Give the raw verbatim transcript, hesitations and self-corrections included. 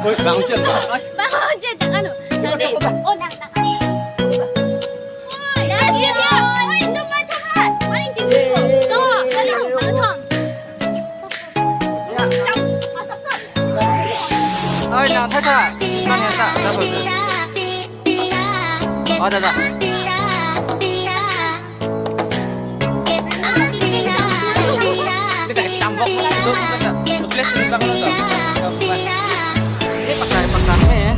Bang Ucin, Bang. Bang Ucin, ano? Tadi. Oh, lang, lang. Oi, lang, lang, lang. Oi, ito pa, ito pa. Paling tinggi ko. Ito, dali ho, ano, Tom? Oi, lang, tha, tha. Lang, tha, tha. Oh, tha, tha. Kita tambok mo na ito, ito, ito. Duples ni bang ito. Ini pakai, pakai, eh.